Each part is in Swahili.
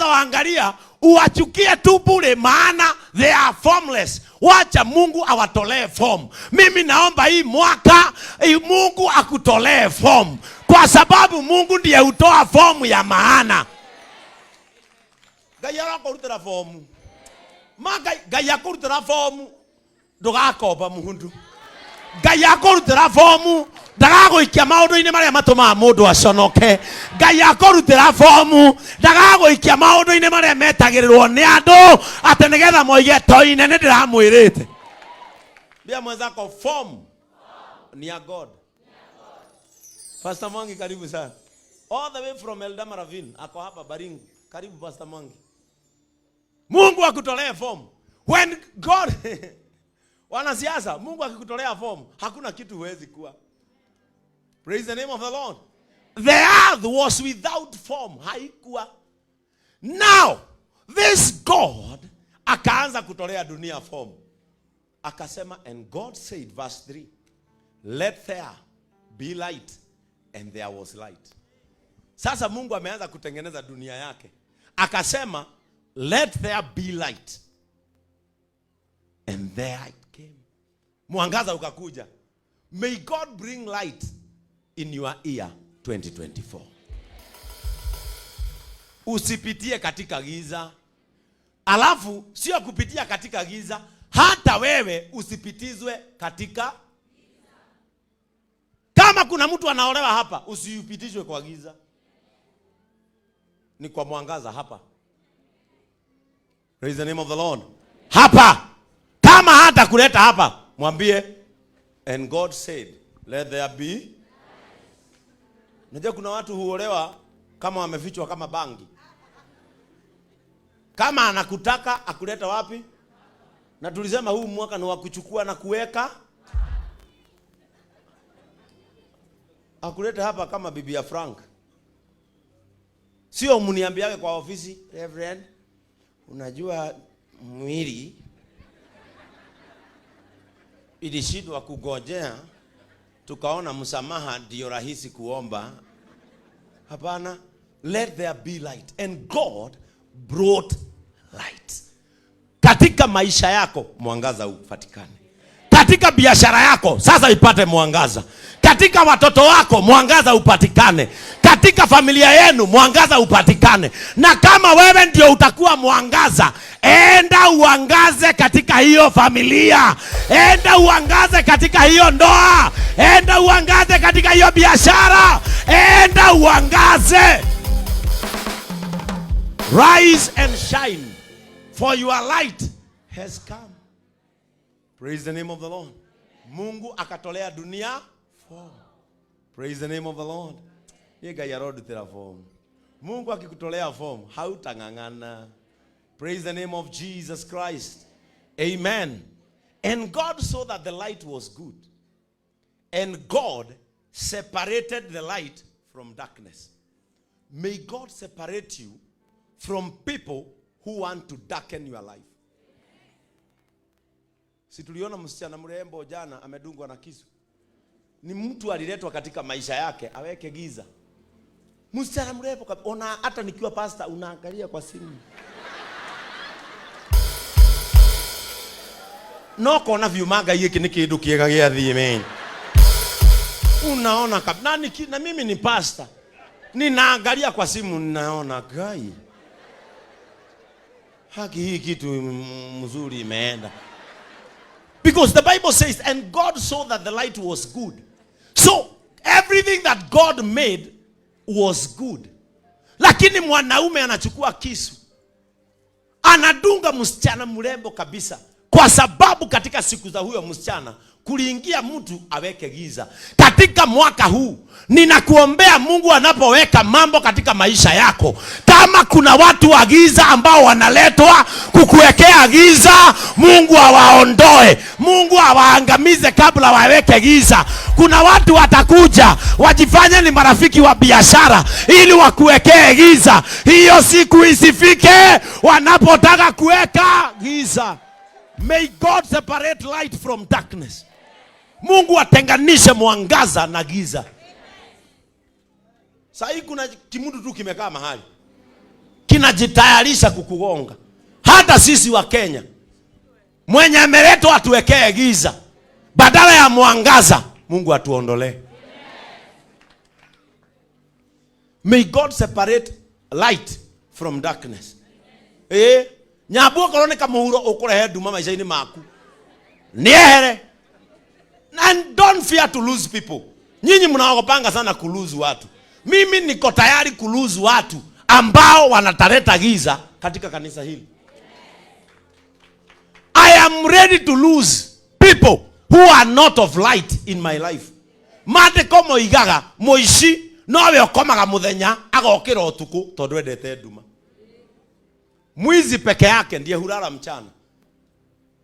Unaweza waangalia uwachukie tu bure, maana they are formless. Wacha Mungu awatolee form. Mimi naomba hii mwaka Mungu akutolee form, kwa sababu Mungu ndiye hutoa form ya maana. Ngai arakũrutĩra fomu ma Ngai, Ngai akũrutĩra fomu ndũgakomba mũndũ. Ngai akũrutĩra fomu ndagagũikia maũndũ-inĩ marĩa matũmaga mũndũ aconoke. Ngai akũrutĩra fomu ndagagũikia maũndũ-inĩ marĩa metagĩrĩrwo nĩ andũ atĩ nĩgetha moige toine nĩ ndĩramwĩrĩte. Mbia mwenzako, form ni ya God. Pastor Mwangi, karibu sana. All the way from Eldama Ravine, ako hapa Baringo. Karibu, Pastor Mwangi. Mungu akutolee form. When God wanasiasa, Mungu akikutolea form, hakuna kitu huwezi kuwa. Praise the name of the Lord. The earth was without form, haikuwa. Now, this God akaanza kutolea dunia form. Akasema, and God said, verse 3, "Let there be light," and there was light. Sasa Mungu ameanza kutengeneza dunia yake. Akasema, "Let there be light." And there it came. Mwangaza ukakuja. May God bring light in your year 2024. Usipitie katika giza. Alafu sio kupitia katika giza, hata wewe usipitizwe katika. Kama kuna mtu anaolewa hapa, usipitishwe kwa giza. Ni kwa mwangaza hapa. Praise the name of the Lord. Hapa. Kama hata kuleta hapa, mwambie, "And God said, let there be." Unajua kuna watu huolewa kama wamefichwa kama bangi. Kama anakutaka akuleta wapi? Na tulisema huu mwaka ni wa kuchukua na kuweka. Akuleta hapa kama bibi ya Frank. Sio mniambiage kwa ofisi, "Reverend, unajua mwili ilishindwa kugojea, tukaona msamaha ndio rahisi kuomba." Hapana, let there be light. And God brought light. Katika maisha yako mwangaza upatikane. Katika biashara yako sasa ipate mwangaza. Katika watoto wako mwangaza upatikane. Katika familia yenu mwangaza upatikane. Na kama wewe ndio utakuwa mwangaza, enda uangaze katika hiyo familia, enda uangaze katika hiyo ndoa, enda uangaze katika hiyo biashara, enda uangaze. Rise and shine, for your light has come. Praise the name of the Lord. Mungu akatolea dunia form. Praise the name of the Lord. Ye Ngai arondutĩra form. Mungu akikutolea form, hautang'ang'ana. Praise the name of Jesus Christ. Amen. And God saw that the light was good. And God separated the light from darkness. May God separate you from people who want to darken your life. Si tuliona msichana mrembo jana amedungwa na kisu? Ni mtu aliletwa katika maisha yake aweke giza. Msichana mrembo, ona hata nikiwa pastor unaangalia kwa simu. No kona viuma Ngai gĩkĩ nĩ kĩndũ kĩega gĩa thiĩ men. Unaona na mimi ni pastor. Ninaangalia kwa simu ninaona Ngai. Haki hii kitu mzuri imeenda. Because the Bible says, and God saw that the light was good. So, everything that God made was good. Lakini mwanaume anachukua kisu, anadunga msichana mrembo kabisa, kwa sababu katika siku za huyo msichana kuliingia mtu aweke giza. Katika mwaka huu ninakuombea Mungu anapoweka mambo katika maisha yako, kama kuna watu wa giza ambao wanaletwa kukuwekea giza, Mungu awaondoe, Mungu awaangamize kabla waweke giza. Kuna watu watakuja wajifanye ni marafiki wa biashara ili wakuwekee giza. Hiyo siku isifike wanapotaka kuweka giza. May God separate light from darkness. Mungu atenganishe mwangaza na giza. Sasa hii kuna kimudu tu kimekaa mahali. Kinajitayarisha kukugonga. Hata sisi wa Kenya, mwenye ameletwa atuwekee giza badala ya mwangaza, Mungu atuondolee. May God separate light from darkness. Nyambu okorwo nĩ kamũhuro ũkũrehe nduma maica-inĩ maku, niehere. And don't fear to lose people. Nyinyi mnaogopanga sana kulose watu. Mimi niko tayari kulose watu ambao wanataleta giza katika kanisa hili. I am ready to lose people who are not of light in my life. Maandĩko moigaga mũici nowe ũkomaga mũthenya agokĩra ũtukũ tondũ endete nduma. Mwizi peke yake ndiye hulala mchana,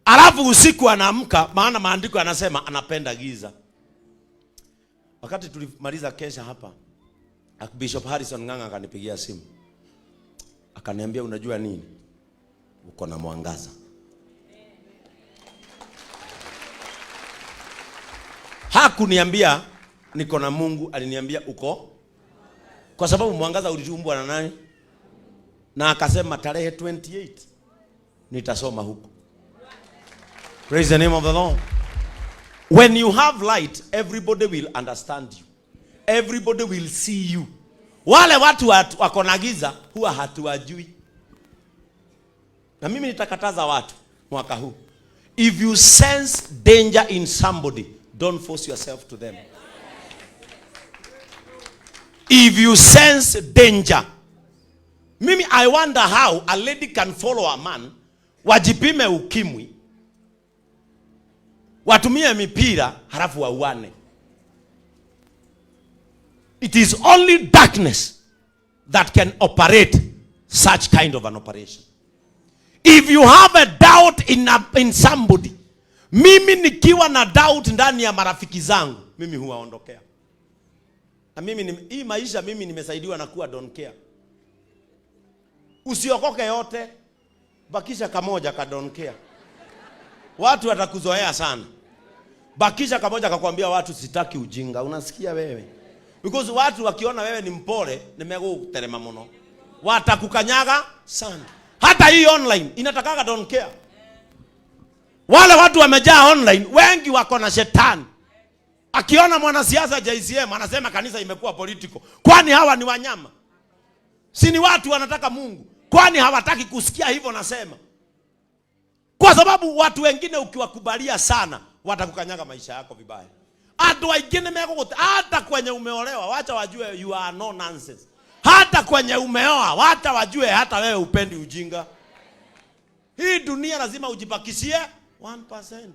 alafu usiku anaamka, maana maandiko yanasema anapenda giza. Wakati tulimaliza kesha hapa, Bishop Harrison Ng'ang'a akanipigia simu akaniambia, unajua nini, uko na mwangaza. Hakuniambia niko na Mungu, aliniambia uko, kwa sababu mwangaza uliumbwa na nani? Na akasema tarehe 28 nitasoma huko. Praise the name of the Lord. When you have light, everybody will understand you. Everybody will see you. Wale watu wako na giza huwa hatuwajui. Na mimi nitakataza watu mwaka huu. If you sense danger in somebody, don't force yourself to them. If you sense danger. Mimi, I wonder how a lady can follow a man, wajipime ukimwi, watumie mipira, halafu wauane. It is only darkness that can operate such kind of an operation. If you have a doubt in somebody, mimi nikiwa na doubt ndani ya marafiki zangu, mimi huwaondokea. Na mimi hii maisha mimi nimesaidiwa na kuwa don't care. Usiokoke yote, bakisha kamoja ka don't care. Watu watakuzoea sana. Bakisha kamoja kakwambia watu sitaki ujinga, unasikia wewe? Because watu wakiona wewe ni mpole, nimeguterema muno. Watakukanyaga sana. Hata hii online inatakaga don't care. Wale watu wamejaa online, wengi wako na shetani. Akiona mwanasiasa JCM anasema kanisa imekuwa political. Kwani hawa ni wanyama? Si ni watu wanataka Mungu? Kwani hawataki kusikia hivyo nasema? Kwa sababu watu wengine ukiwakubalia sana watakukanyaga maisha yako vibaya. Watu wengine megũgũte, hata kwenye umeolewa wacha wajue you are no nonsense. Hata kwenye umeoa wacha wajue hata wewe upendi ujinga. Hii dunia lazima ujibakishie 1%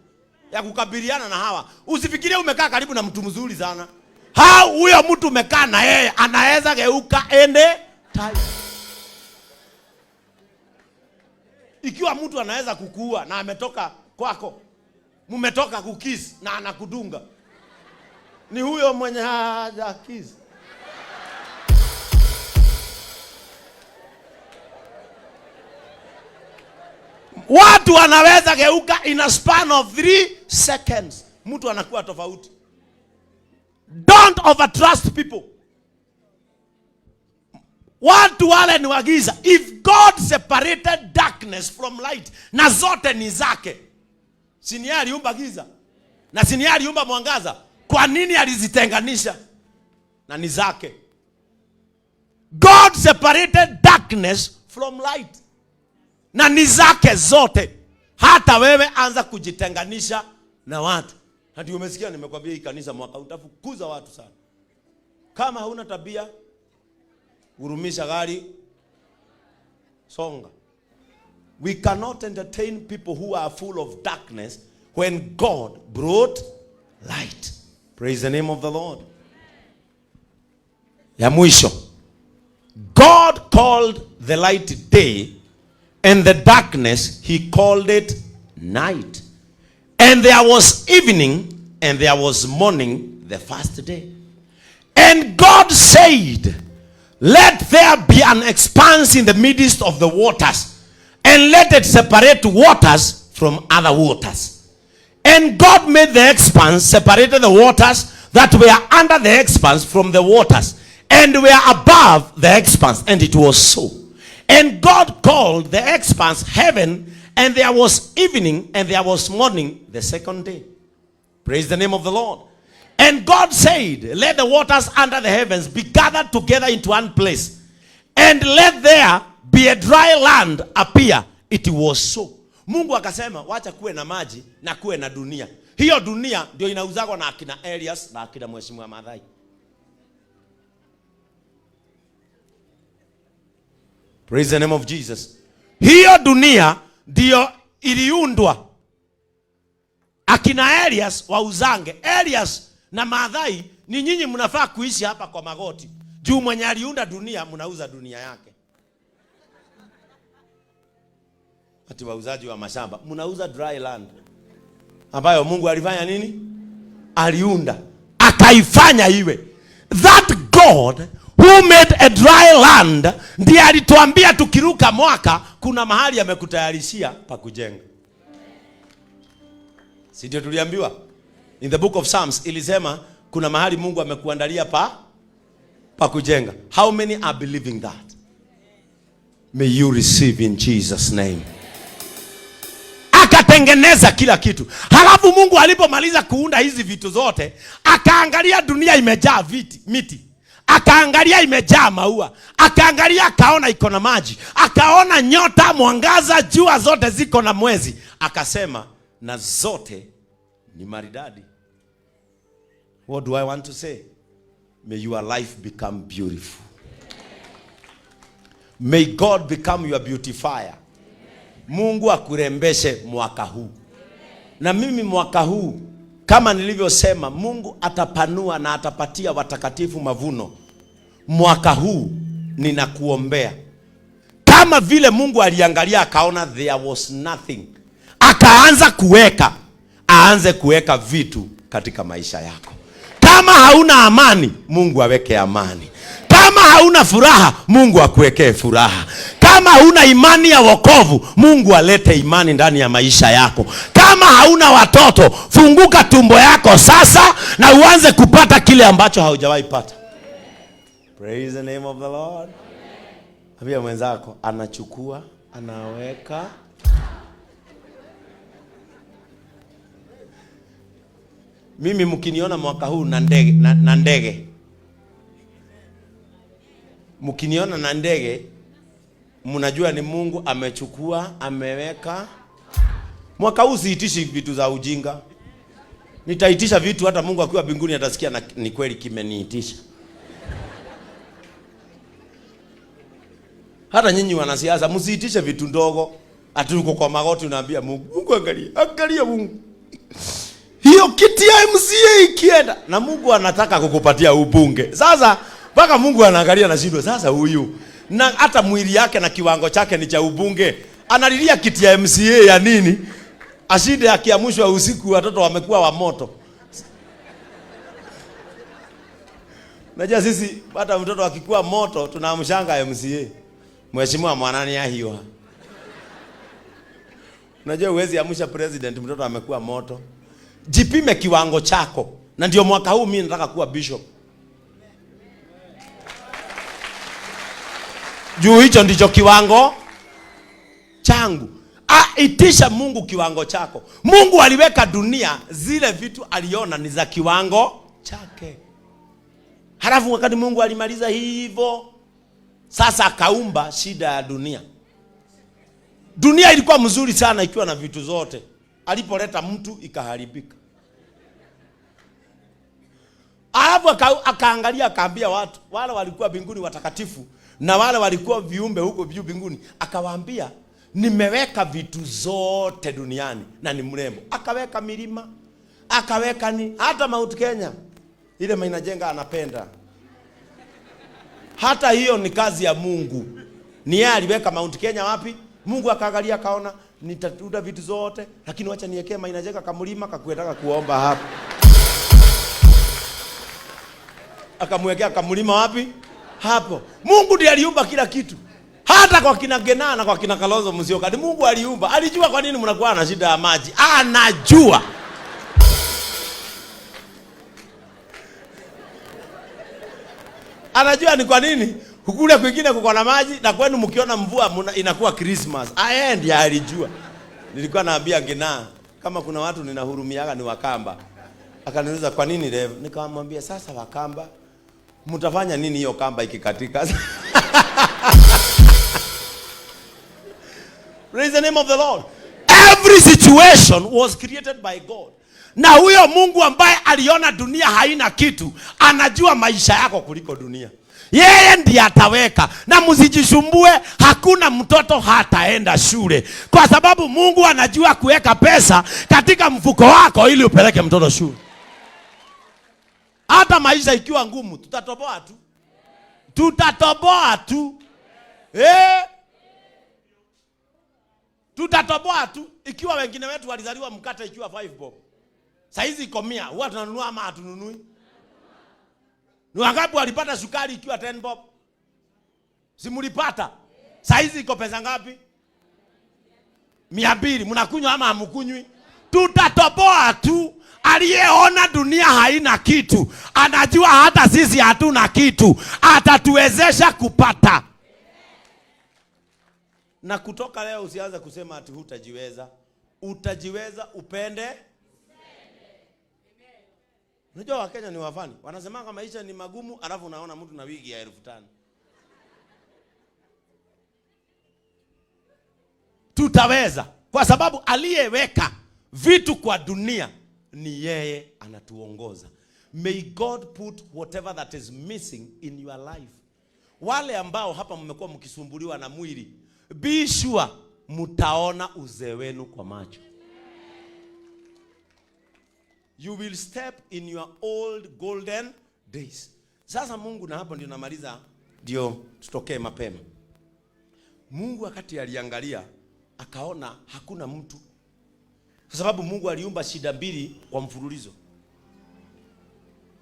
ya kukabiliana na hawa. Usifikirie umekaa karibu na mtu mzuri sana. Ha, huyo mtu umekaa na yeye anaweza geuka ende time. Ikiwa mtu anaweza kukuua na ametoka kwako, mmetoka kukiss na anakudunga, ni huyo mwenye haja kiss. Watu wanaweza geuka in a span of 3 seconds. Mtu anakuwa tofauti. Don't overtrust people. Watu wale ni wagiza. If God separated darkness from light, na zote ni zake. Si ni yeye aliumba giza? Na si ni yeye aliumba mwangaza? Kwa nini alizitenganisha? Na ni zake. God separated darkness from light. Na ni zake zote. Hata wewe anza kujitenganisha na watu. Na ndio umesikia nimekwambia hii kanisa mwaka utafukuza watu sana. Kama hauna tabia, hurumisha gari, songa. We cannot entertain people who are full of darkness when God brought light. Praise the name of the Lord. Ya mwisho, God called the light day, and the darkness he called it night. And there was evening and there was morning the first day. And God said, let there be an expanse in the midst of the waters, and let it separate waters from other waters. And God made the expanse, separated the waters that were under the expanse from the waters, and were above the expanse. And it was so. And God called the expanse heaven, and there was evening and there was morning the second day. Praise the name of the Lord. And God said, let the waters under the heavens be gathered together into one place, and let there be a dry land appear. It was so. Mungu akasema, wacha kuwe na maji na kuwe na dunia. Hiyo dunia ndio inauzagwa na akina Elias na akina Mheshimiwa Maathai. Praise the name of Jesus. Hiyo dunia ndio iliundwa akina Elias wauzange. Elias na Maathai ni nyinyi mnafaa kuishi hapa kwa magoti. Juu mwenye aliunda dunia mnauza dunia yake. Ati wauzaji wa mashamba mnauza dry land ambayo Mungu alifanya nini? Aliunda, akaifanya iwe. That God who made a dry land ndiye alituambia tukiruka mwaka kuna mahali amekutayarishia pa kujenga. Si ndio tuliambiwa? In the book of Psalms ilisema kuna mahali Mungu amekuandalia pa kujenga. How many are believing that? May you receive in Jesus name. Akatengeneza kila kitu. Halafu Mungu alipomaliza kuunda hizi vitu zote, akaangalia dunia imejaa viti, miti. Akaangalia imejaa maua. Akaangalia akaona iko na maji. Akaona nyota, mwangaza, jua zote ziko na mwezi. Akasema na zote ni maridadi. What do I want to say? May your life become beautiful. May God become your beautifier. Mungu akurembeshe mwaka huu. Na mimi mwaka huu kama nilivyosema, Mungu atapanua na atapatia watakatifu mavuno. Mwaka huu ninakuombea. Kama vile Mungu aliangalia akaona there was nothing, akaanza kuweka, aanze kuweka vitu katika maisha yako. Kama hauna amani, Mungu aweke amani. Kama hauna furaha, Mungu akuwekee furaha. Kama hauna imani ya wokovu, Mungu alete imani ndani ya maisha yako. Kama hauna watoto, funguka tumbo yako sasa na uanze kupata kile ambacho haujawahi pata. Praise the name of the Lord. Ambia mwenzako, anachukua, anaweka. Mimi mkiniona mwaka huu na ndege, na ndege. Mkiniona na ndege, mnajua ni Mungu amechukua, ameweka. Mwaka huu siitishi vitu za ujinga. Nitaitisha vitu hata Mungu akiwa mbinguni atasikia na ni kweli kimeniitisha. Hata nyinyi wanasiasa msiitishe vitu ndogo. Ati uko kwa magoti unaambia Mungu, Mungu angalia, angalia Mungu. Hiyo kiti ya MCA ikienda na Mungu anataka kukupatia ubunge. Sasa mpaka Mungu anaangalia na shindwa sasa huyu. Na hata mwili yake na kiwango chake ni cha ubunge. Analilia kiti ya MCA ya nini? Ashinde akiamshwa usiku watoto wamekuwa wa moto. Unajua sisi hata mtoto akikuwa moto tunamshanga MCA. Mheshimiwa mwanani ahiwa. Unajua huwezi amsha president mtoto amekuwa moto. Jipime kiwango chako. Na ndio mwaka huu mimi nataka kuwa bishop. Juu hicho ndicho kiwango changu. Itisha Mungu kiwango chako. Mungu aliweka dunia zile vitu aliona ni za kiwango chake. Halafu wakati Mungu alimaliza hivyo, sasa akaumba shida ya dunia. Dunia ilikuwa mzuri sana ikiwa na vitu zote. Alipoleta mtu ikaharibika. Alafu akaangalia akaambia watu, wale walikuwa mbinguni watakatifu na wale walikuwa viumbe huko juu mbinguni, akawaambia nimeweka vitu zote duniani na ni mrembo. Akaweka milima, akaweka ni hata Mount Kenya ile mainajenga anapenda. Hata hiyo ni kazi ya Mungu. Ni yeye aliweka Mount Kenya wapi? Mungu akaangalia akaona nitatuda vitu zote, lakini wacha niwekee mainajenga kamlima kakuetaka kuomba hapa. Akamwekea kamlima wapi? Hapo. Mungu ndiye aliumba kila kitu. Hata kwa kina Gena na kwa kina Kalonzo Musyoka, ni Mungu aliumba. Alijua kwa nini mnakuwa na shida ya maji. Anajua. Anajua ni kwa nini Kule kwingine kuko na maji na kwenu mkiona mvua inakuwa Christmas. Aye ndiye alijua. Nilikuwa naambia Gina kama kuna watu ninahurumiaga ni Wakamba. Akaniuliza kwa nini leo? Nikamwambia sasa Wakamba mtafanya nini hiyo kamba ikikatika? Praise the name of the Lord. Every situation was created by God. Na huyo Mungu ambaye aliona dunia haina kitu, anajua maisha yako kuliko dunia. Yeye ndiye ataweka. Na msijisumbue, hakuna mtoto hataenda shule, kwa sababu Mungu anajua kuweka pesa katika mfuko wako ili upeleke mtoto shule. Hata maisha ikiwa ngumu, tutatoboa tu. Tutatoboa tu. Tutatoboa tu. Ikiwa wengine wetu walizaliwa mkate ikiwa 5 bob. Saizi iko 100, huwa tunanunua ama hatununui? Ni wangapi walipata sukari ikiwa 10 bob? Si mlipata? Saizi iko pesa ngapi? 200. Mnakunywa ama hamkunywi? Tutatoboa tu. Aliyeona dunia haina kitu, anajua hata sisi hatuna kitu, atatuwezesha kupata. Na kutoka leo usianze kusema ati hutajiweza. Utajiweza upende. Unajua Wakenya ni wafani. Wanasema maisha ni magumu, alafu unaona mtu na wigi ya 5,000. Tutaweza kwa sababu aliyeweka vitu kwa dunia ni yeye anatuongoza. May God put whatever that is missing in your life. Wale ambao hapa mmekuwa mkisumbuliwa na mwili, be sure mtaona uzee wenu kwa macho. You will step in your old golden days. Sasa Mungu, na hapo ndio namaliza, ndio tutokee mapema. Mungu wakati aliangalia akaona hakuna mtu. Kwa sababu Mungu aliumba shida mbili kwa mfululizo.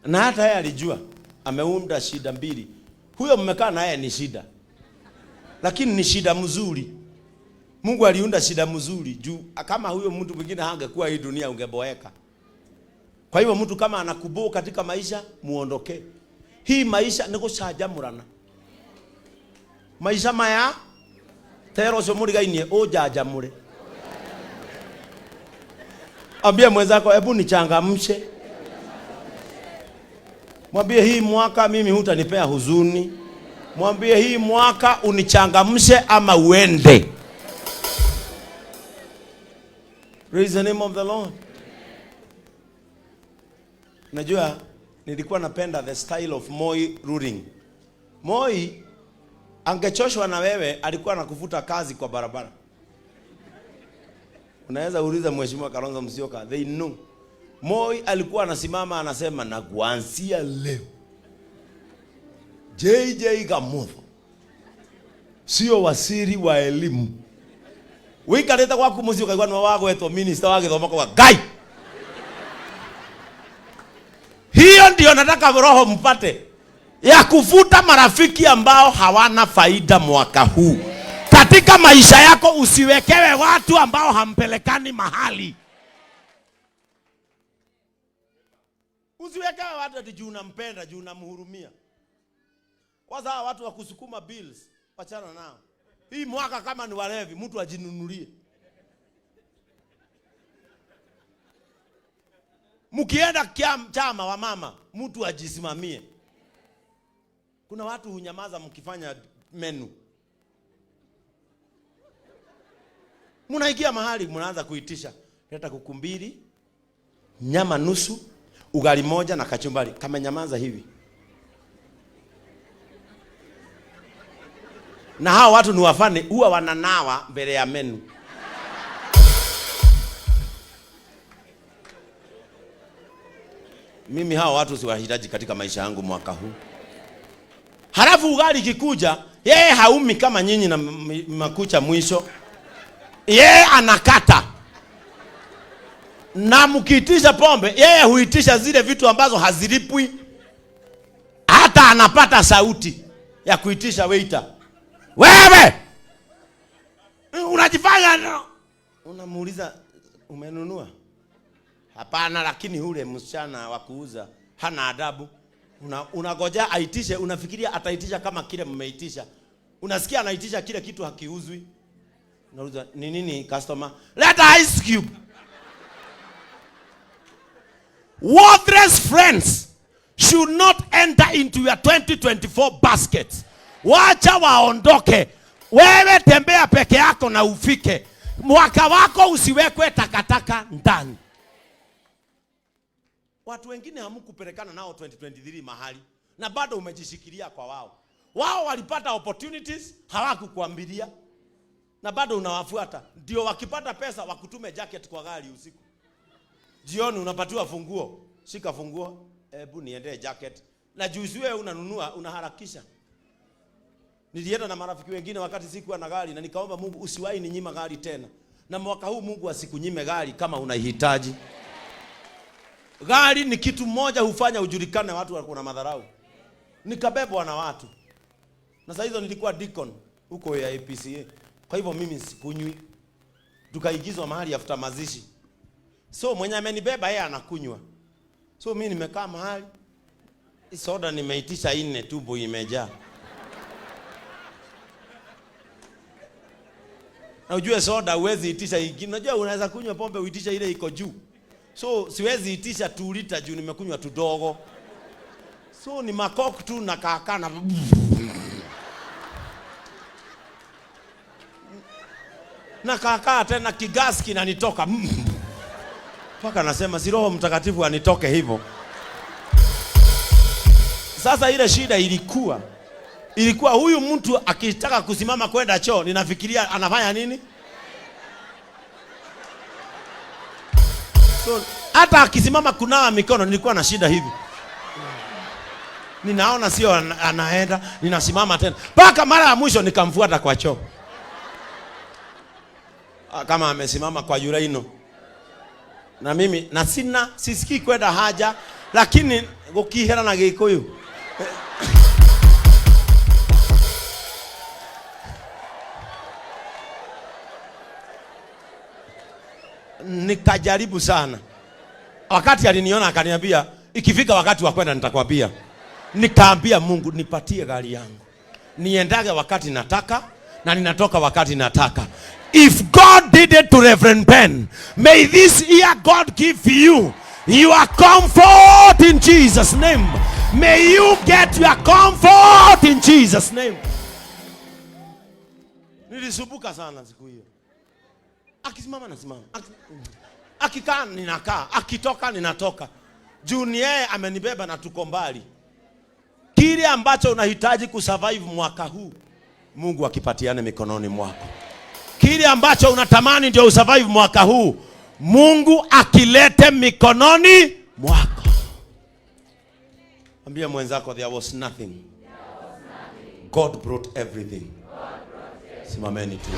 Na hata yeye alijua ameunda shida mbili. Huyo mmekaa naye ni shida. Lakini ni shida mzuri. Mungu aliunda shida mzuri juu kama huyo mtu mwingine hangekuwa hii dunia ungeboeka. Kwa hivyo mtu kama anakuboo katika maisha muondoke. Hii maisha ni gucanjamurana. Maisha maya tero cio murigainie ujanjamure. Ambia mwenzako hebu nichangamshe. Mwambie hii mwaka mimi hutanipea huzuni. Mwambie hii mwaka unichangamshe ama uende. Praise the name of the Lord. Najua nilikuwa napenda the style of Moi ruling. Moi angechoshwa na wewe alikuwa anakufuta kazi kwa barabara. Unaweza uliza Mheshimiwa Kalonzo Musyoka, they know. Moi alikuwa anasimama anasema, na kuanzia leo JJ Kamotho sio waziri wa elimu. Wikarite gwaku mucii ukaigua niwe wagwetwo minister wa githomo kwa Ngai. Hiyo ndio nataka roho mpate ya kufuta marafiki ambao hawana faida mwaka huu. Katika maisha yako usiwekewe watu ambao hampelekani mahali. Usiwekewe watu ati juu unampenda, juu unamhurumia. Kwanza hawa watu wa kusukuma bills, wachana nao. Hii mwaka kama ni walevi, mtu ajinunulie. Mkienda chama wa mama, mtu ajisimamie. Kuna watu hunyamaza mkifanya menu. Mnaingia mahali mnaanza kuitisha, leta kuku mbili, nyama nusu, ugali moja na kachumbari. Kama nyamaza hivi. Na hao watu ni wafane, huwa wananawa mbele ya menu. Mimi hao watu siwahitaji katika maisha yangu mwaka huu. Halafu ugali kikuja, yeye haumi kama nyinyi na makucha mwisho. Yeye anakata. Na mkiitisha pombe, yeye huitisha zile vitu ambazo hazilipwi. Hata anapata sauti ya kuitisha waiter. Wewe unajifanya no. Unamuuliza umenunua? Hapana, lakini ule msichana wa kuuza hana adabu. Unagojea aitishe, unafikiria ataitisha kama kile mmeitisha. Unasikia anaitisha kile kitu hakiuzwi. Unauliza ni nini customer? Leta ice cube. Worthless friends should not enter into your 2024 basket. Wacha waondoke. Wewe tembea peke yako na ufike. Mwaka wako usiwekwe takataka ndani. Watu wengine hamkupelekana nao 2023 mahali na bado umejishikilia kwa wao. Wao walipata opportunities, hawakukuambilia na bado unawafuata. Ndio wakipata pesa wakutume jacket kwa gari usiku. Jioni unapatiwa funguo. Shika funguo, hebu niendee jacket. Na juzi wewe unanunua, unaharakisha. Nilienda na marafiki wengine wakati sikuwa na gari na nikaomba Mungu usiwahi ninyima gari tena. Na mwaka huu Mungu asikunyime gari kama unaihitaji. Gari ni kitu moja hufanya ujulikane watu wako na madharau. Nikabebwa na watu. Na saa hizo nilikuwa deacon huko ya APCA. Kwa hivyo mimi sikunywi. Tukaigizwa mahali after mazishi. So mwenye amenibeba yeye anakunywa. So mimi nimekaa mahali, soda nimeitisha 4, tumbo imejaa. Na ujue soda huwezi itisha ingine. Unajua unaweza kunywa pombe uitisha ile iko juu. So siwezi itisha 2 lita juu nimekunywa tudogo. So ni makok tu na kaka na na kaka tena kigas kinanitoka. Paka nasema si Roho Mtakatifu anitoke hivyo. Sasa ile shida ilikuwa huyu mtu akitaka kusimama kwenda choo, ninafikiria anafanya nini? So hata akisimama kunawa mikono nilikuwa na shida hivi. Ninaona sio anaenda, ninasimama tena. Paka mara ya mwisho nikamfuata kwa choo. Kama amesimama kwa yuraino. Na mimi na sina sisikii kwenda haja, lakini gukihera na Gikuyu. Nikajaribu sana. Wakati aliniona akaniambia ikifika wakati wa kwenda nitakwambia. Nikaambia Mungu nipatie gari yangu. Niendage wakati nataka na ninatoka wakati nataka. If God did it to Reverend Ben, may this year God give you your comfort in Jesus' name. May you get your comfort in Jesus' name. Nilisumbuka sana siku hiyo. Akisimama nasimama. Akikaa ninakaa, akitoka ninatoka. Juu ni yeye amenibeba na tuko mbali. Kile ambacho unahitaji kusurvive mwaka huu, Mungu akipatiane mikononi mwako. Kile ambacho unatamani ndio usurvive mwaka huu, Mungu akilete mikononi mwako. Ambia mwenzako, there was nothing. God brought everything. Simameni tu.